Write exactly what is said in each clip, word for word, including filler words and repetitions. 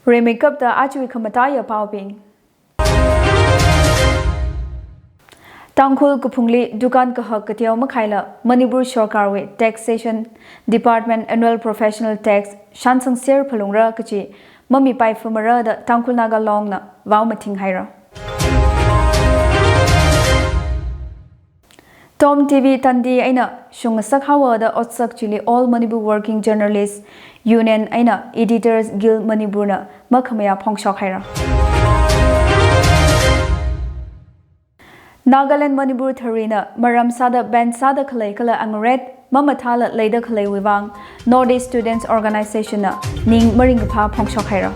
Rimeikapta ajawui khamataiya paobing. Tangkhul kaphungli dukan kahak kateo makhaila Manipur sorkarwui Taxation Department Annual Professional Tax shansangser phalungra kachi mamipai famara da Tangkhul Naga Longna vao mathing haira. Tom T V Tandi eina shungngasak haowa da otsak chili All Manipur Working Journalist Union eina Editors Guild Manipur na makhamayā phongshok haira. Nagaland Manipur tharina maram sāda ban sāda khalei kala angaret mamathāla leida khaleiwui vang North East Students Organization na ning maringkaphā phongshok haira.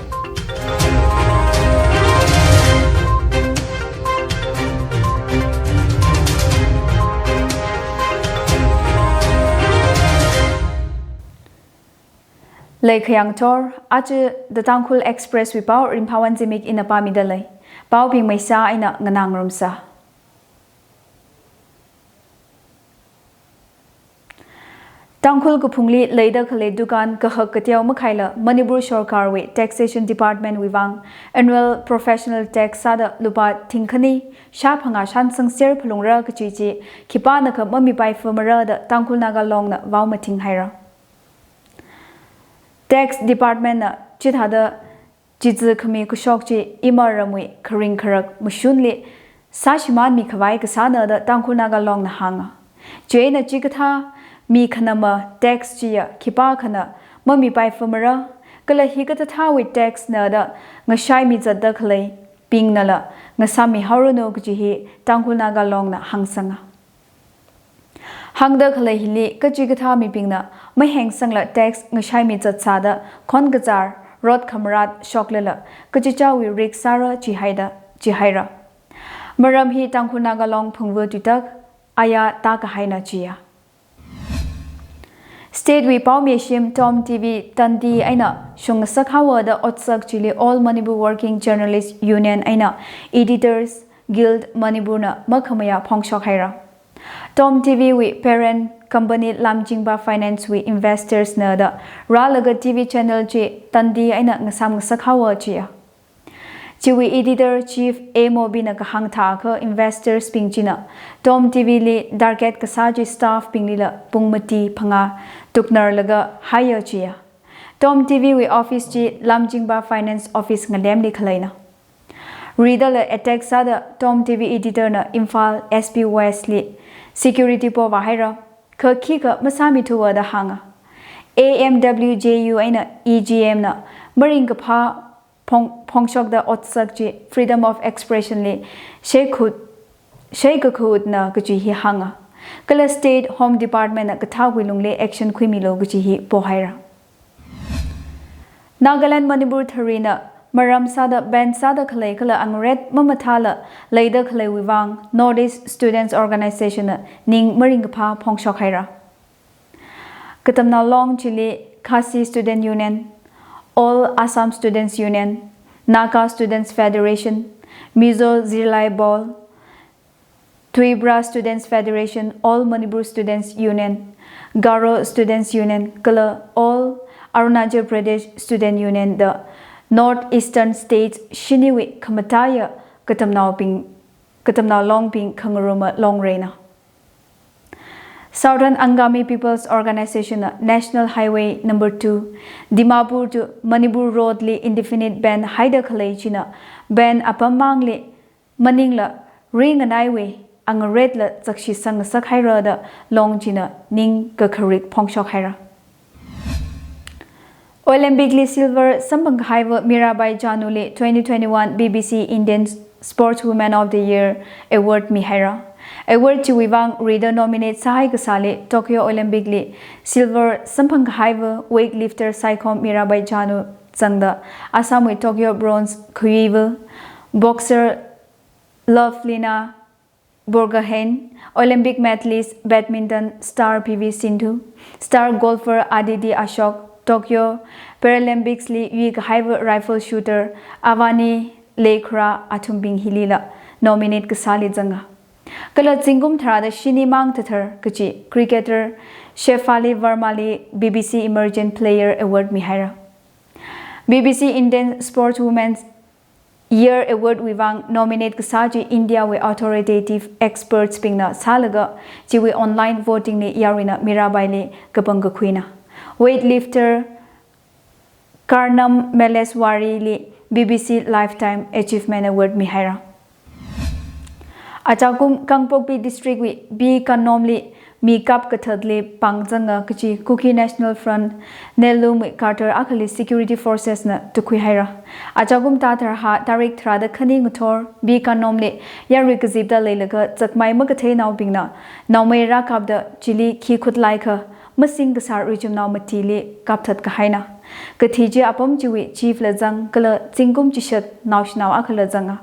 Leikhayang thor, aja The Tangkhul Express wui pao Rimphawan Zimik ina pāmida lei. Paobing maisā eina nganā ngarumsa. Tangkhul kaphungli leida khalei dukan kahak kateo makhaila Manipur sorkarwui Taxation Department wui vang Annual Professional Tax sāda lupā thingkhani shā phangā shansangser phalungra kachi chi khipānakha mamipai famara da Tangkhul Naga Longna vao mathing haira. Tax Department na chithāda chitsi khami kashok chi ima ramwui kharing kharak mashunli sāshimānmi khavai kasāna da Tangkhul Naga Longna hānga. Chieina chikathā mi khanama tax chiya khipākhana mamipai famara, kala hikathāthāwui tax na da ngashaimi zatda khaleibingnala ngasāmi haoranu kachi hi Tangkhul Naga Longna hāngsanga. Hāngda khalei hili kachikathā mibingna mahengsangla tax ngashaimi zatsāda khon kazār, rot khamarat shoklala kachichāwui risk sāra chihaida, chihaira. Maram hi Tangkhul Naga Long phungva tuitak aya tākahaina chiya. State wui paomishim Tom T V Tandi eina shungngasak haowa da otsak chili All Manipur Working Journalist Union eina Editors Guild Manipur na makhamayā phongshok haira. Tom T V wui parent company Lamjingba Finance wui investors na da rālaga T V channel chi Tandi eina ngasāmngasak haowa chiya. Chiwui editor chief A Mobi na kahāng thākha investors bing china Tom T V li target kasā chi staff binglila pung mati phangā tuknarlaga hire chiya. Tom T V wui office chi Lamjingba Finance office ngalemli khaleina. Ridala attack sāda Tom T V editor na Imphal S P West li security povā haira, kha khikha masāmithuwa da hānga. A M W J U eina E G M na maringkaphā phong-, phongshokda otsak chi freedom of expression li sheikhut, sheikakhutna kachi hi hānga. Kala State Home Department na kathāwui lungli action khuimilu kachi hi pohaira. Nagaland Manipur tharina maram sāda ban sāda khalei kala angaret mamathāla leida khaleiwui vang North East Students Organization na ning maringkaphā phongshok haira. Katamnao Long chili Khasi Student Union, All Assam Students Union, Naga Students Federation, Mizo Zirlai Bol, Twibra Students Federation, All Manipur Students Union, Garo Students Union, kala All Arunachal Pradesh Student Union da North Eastern States shiniwui khamataiya katamnaobing, katamnao Longbing khangaruma longreina. Southern Angami People's Organization na National Highway number two, Dimapur to Manipur Road li indefinite ban haida khalei china ban apam mangli maningla ringanaiwui angaretla zakshisang ngasakhaira da Long china ning kakharik phongshok haira. Olympic li silver samphang kahaiva Mirabai Chanu li twenty twenty-one B B C Indian Sportswoman of the Year Award mihaira. Award chiwui vang rida nominate sāhai kasāli Tokyo Olympic li silver samphang kahaiva weightlifter saikhom Mirabai Chanu zangda Assam wui Tokyo bronze khayuiva, boxer Lovelina Borgohain, Olympic medalist badminton star P V Sindhu, star golfer Aditi Ashok, Tokyo Paralympics li yuikahaiva rifle shooter Avani Lekhara athumbing hilila nominate kasāli zanga. Kala zingkum tharāda shini mang thathar kachi cricketer Shefali Verma li B B C Emergent Player Award mihaira. B B C Indian Sportswomen's Year Award wui vang nominate kasā chi India wui authoritative experts bingna sālaga, chiwui online voting li yaruina Mirabai li kapangkakhuina. Weightlifter Karnam Malleswari li B B C Lifetime Achievement Award mihaira. Achakum Kangpokpi District wui B Kanom li mi kapkathatli pangzanga kachi Kuki National Front Nellum wui cadre akhali security forces na tukhuihaira. Achakum thada tharāda tarik tharāda khani ngathor B Kanom li yarui kazipda leilaga chakmai makathei naobingna naomei rākapda chili khi khutlai kha masing kasā richumnao matili kapthat kahaina. Kathi chi apam chiwui chief la zang kala zingkum chishat naoshinao akhala zanga.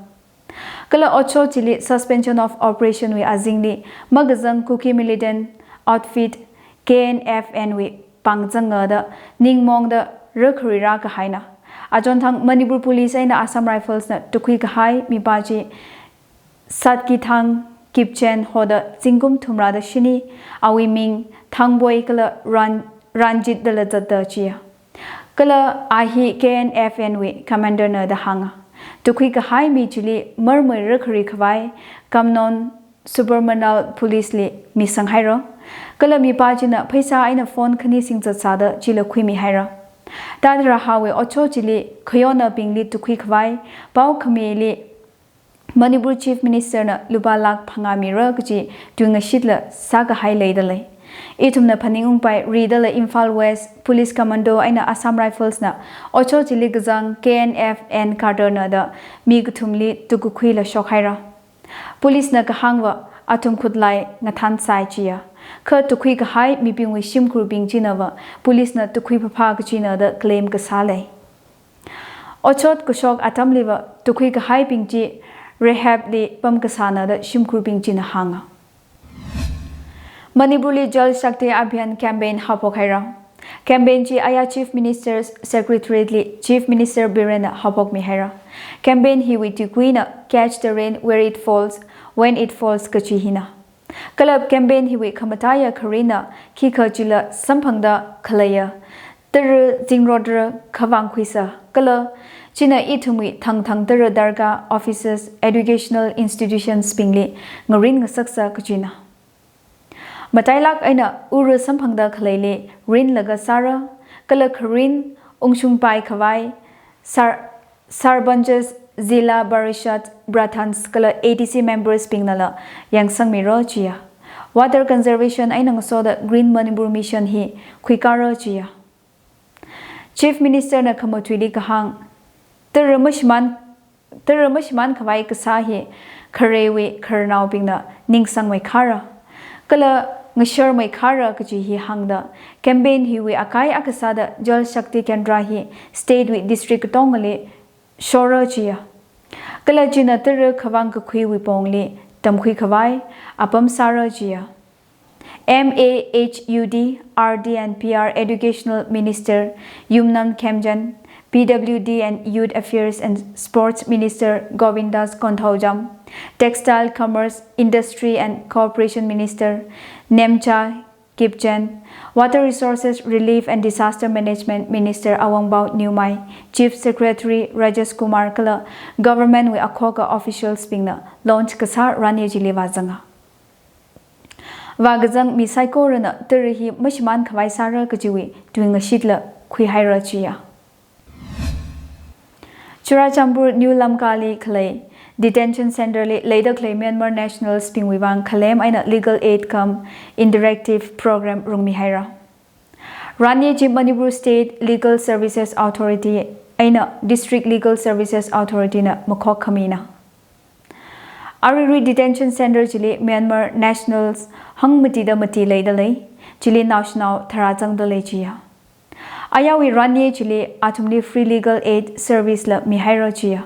Kala otshot chili suspension of operation wui azingli makazang Kuki militant outfit K N F N wui pangzanga da ningmongda rakhari rākahaina. Achonthang Manipur Police eina Assam Rifles na tukhui kahai mipa chi Satkithang Kipchen hoda zingkum thumrāda shini, awui ming Thangboi kala Ran-, Ranjit dala zatda chiya. Kala a hi K N F N wui commander na da hānga. Tukhui kahai mi chili marmei rakhari khavai Kamnon Subarmanal Police li misanghaira. Kala mipa china pheisā eina phone khani singzat sāda chila khuimihaira. Thada tharāwui otshot chili khayonnaobingli tukhui khavai pao khamili Manipur Chief Minister na lupā lakh phangā mira kachi tuingashitla sākahai leidalei. Ithumna phaningungpai ridala Imphal West Police Commando eina Assam Rifles na otshot chili kazang K N F N cadre na da mi kathumli tukakhuila shokhaira. Police na kahāngva athum khutlai ngathansai chiya. Kha tukhui kahai mibingwui shimkhurbing chinava police na tukhui phapha kachina da claim kasā lei. Otshot kashok atamliva tukhui kahaibing chi rehab li pamkasāna da shimkhurbing china hānga. Manipur li Jal Shakti Abhiyan campaign haophokhaira. Campaign chi aya Chief Minister's Secretariat li Chief Minister Biren na haophokmihaira. Campaign hiwui tuikuina Catch the Rain Where It Falls, When It Falls kachi hina. Kala campaign hiwui khamataiya kharinna khikha chila samphangda khaleiya tara zingrot tara khavang khuisa kala china ithumwui thangthang tara darkar offices, educational institutions bingli ngarin ngasaksa kachina. Matailak eina ura samphangda khaleili rinlaga sāra, kala kharin ungshungpai khavai sar-, Sarpanchs, Zilla Parishad Pradhans kala A D C members bingnala yangsangmira chiya. Water conservation eina ngasoda Green Manipur Mission hi khuikara chiya. Chief Minister na khamatuili kahāng, tara mashimān, tara mashimān khavai kasā hi khareiwui khararnaobingna ningsangmeikhara kala ngasharmeikhara kachi hi hāngda, campaign hiwui akai akha sāda Jal Shakti Kendra hi state wui district katongali shora chiya. Kala china tara khavang kakhuiwui pongli tamkhui khavai apam sāra chiya. M A H U D, R D and P R Educational Minister Yumnam Khemchand, P W D and Youth Affairs and Sports Minister Govindas Konthoujam, Textile, Commerce, Industry and Cooperation Minister Nemcha Kipchen, Water Resources, Relief and Disaster Management Minister Awangbao Newmai, Chief Secretary Rajesh Kumar kala government wui akhoka officials bingna launch kasā rani chili vāzanga. Vākazang mi saikorana tara hi mashimān khavai sāra kachiwui tuingashitla khuihaira chiya. Churachandpur New Lamka li khalei detention center li leida khalei Myanmar nationals bingwui vang khalem eina legal aid cum interactive program rungmihaira. Rani chi Manipur State Legal Services Authority eina District Legal Services Authority na makhok khamina. Arirui detention center chili Myanmar nationals hangmatida mati leidalei, chili naoshinao tharā zangdalei chiya. Ayarwui rani chili athumli free legal aid service la mihaira chiya.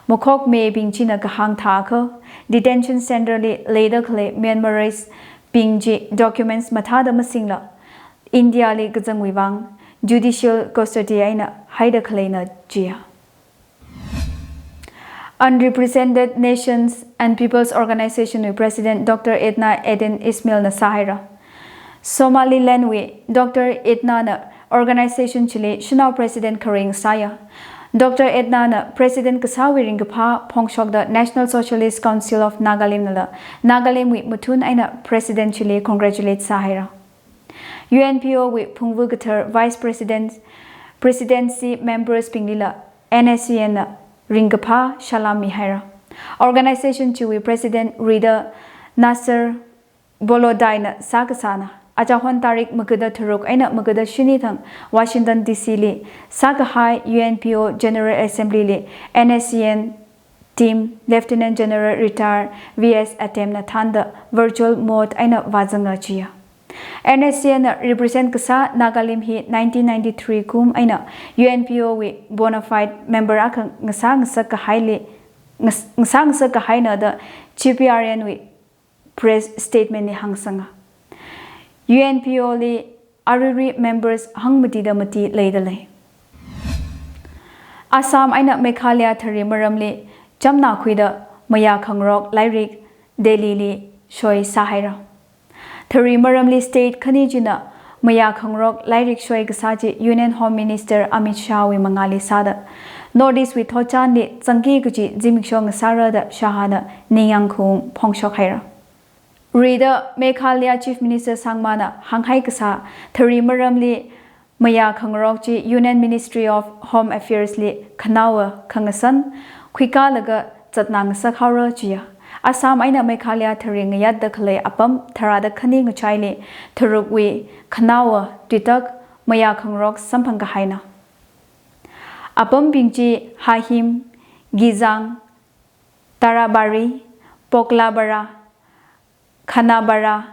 Makhok mibing china kahāng thākha, detention center li leida khalei Myanmaris bing chi documents mathāda masingla India li kazangwui vang judicial custody eina haida khaleina chiya. Unrepresented Nations and Peoples Organization wui President Doctor Edna Eden Ismail na sāhaira. Somaliland wui Doctor Edna na organization chili shanao president kharing sāya. Doctor Edna na president kasāwui ringkaphā phongshokda National Socialist Council of Nagalim nala Nagalimwui mathun eina president chili congratulate sāhaira. U N P O wui phungvu kathar vice president, presidency members binglila N S C N na ringkaphā salam mihaira. Organization chiwui president Rida Nasser Bolodai na sākasāna. Achahon tarik magada tharuk eina magada shini thang Washington D C li sākahai U N P O General Assembly li N S C N team Lieutenant General Retired V S Atem na thānda virtual mode eina vāzanga chiya. N S C N na represent kasā Nagalim hi nineteen ninety-three kum eina U N P O wui bona fide member akha ngasā ngasak kahaili, ngas-, ngasā ngasak kahaina da G P R N wui press statement li hāngsanga. U N P O li aruirui members hangmatida mati leida lei. Assam eina Meghalaya thari maramli chamna khuida mayā khangarok lairik Delhi li shoi sāhaira. Thari maramli state khani china mayā khangarok lairik shoi kasā chi Union Home Minister Amit Shah wui mangāli sāda North East wui thotchanli zangki kachi zimiksho ngasāra da Shah na ningyāng khaung phongshok haira. Rida Meghalaya Chief Minister Sangma na hānghai kasā thari maramli mayā khangarok chi Union Ministry of Home Affairs li khanaowa khangasan khuikālaga zatna ngasak haora chiya. Assam eina Meghalaya thari ngayatda khalei apam tharāda khani ngachaili tharukwui khanaowa tuitak mayā khangarok samphang kahaina. Apambing chi Hahim, Gizang, Tarabari, Poklabara, Khanabara,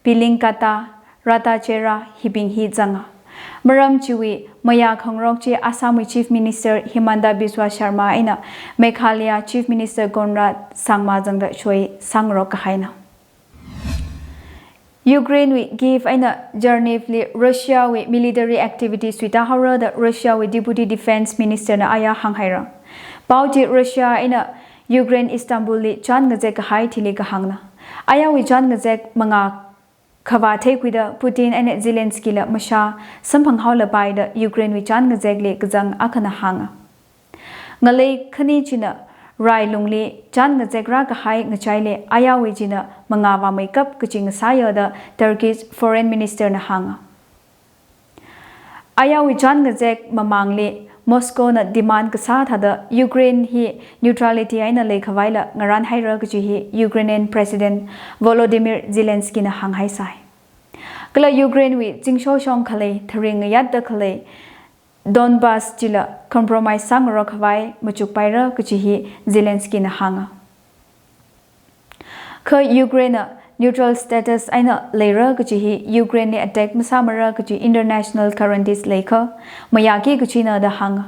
Pilingkata, Ratachera hibing hi zanga. Maram chiwui mayā khangarok chi Assamwui Chief Minister Himanta Biswa Sarma eina Meghalaya Chief Minister Conrad Sangma zangda shoi sāngarok kahaina. Ukraine wui Kyiv eina Chernihiv li Russia wui military activities suita haora da Russia wui Deputy Defense Minister na aya hānghaira. Pao chi Russia eina Ukraine Istanbul li chān ngazek kahai thili kahāngna. Ayawui chān ngazek mangā khavā theikhuida Putin eina Zelensky la mashā samphang haolapai da Ukraine wui chān ngazekli kazang akhana hānga. Ngalei khani china rai lungli chān ngazek rākahai ngachaili ayawui china mangā vāmeikap kachi ngasāya da Turkish Foreign Minister na hānga. Ayawui chān ngazek mamangli Moscow na demand kasā thāda Ukraine hi neutrality eina leikhavaila ngarān haira kachi hi Ukrainian President Volodymyr Zelensky na hānghaisai. Kala Ukraine wui zingshoshong khalei thari ngayatda khalei Donbas chila compromise sāngarok khavai machukpaira kachi hi Zelensky na hānga. Kha Ukraine na neutral status eina leira kachi hi Ukraine li attack masāmara kachi international guarantees leikha mayāki kachina da hānga.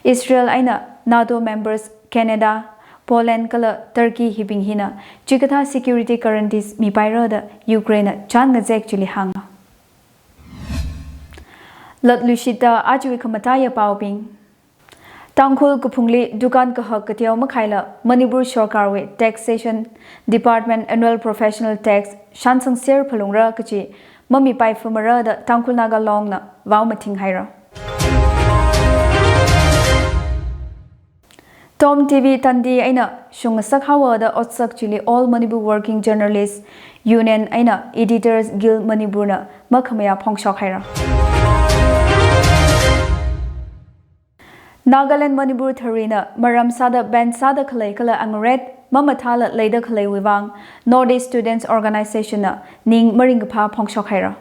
Israel eina NATO members Canada, Poland kala Turkey hibing hina chikathā security guarantees mipaira da Ukraine na chān ngazek chili hānga. Latluishita ajawui khamataiya paobing. Tangkhul kaphungli dukan kahak kateo makhaila Manipur Sorkarwui Taxation Department Annual Professional Tax shansangser phalungra kachi mamipai famara da Tangkhul Naga Long na vao mathing haira. Tom T V Tandi eina shungngasak haowa da otsak chili All Manipur Working Journalists Union eina Editors Guild Manipur na makhamayā phongshok haira. Nagaland Manipur tharina maram sāda ban sāda khalei kala unrest mamathāla leida khaleiwui vang North East Students Organization na ning maringkaphā phongshok haira.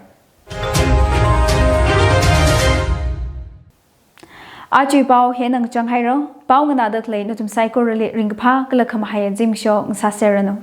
Ajawui pao hina ngachang haira, pao nganāda khalei nathum saikorali ringkaphā kala khamahai zimiksho ngasāserranu.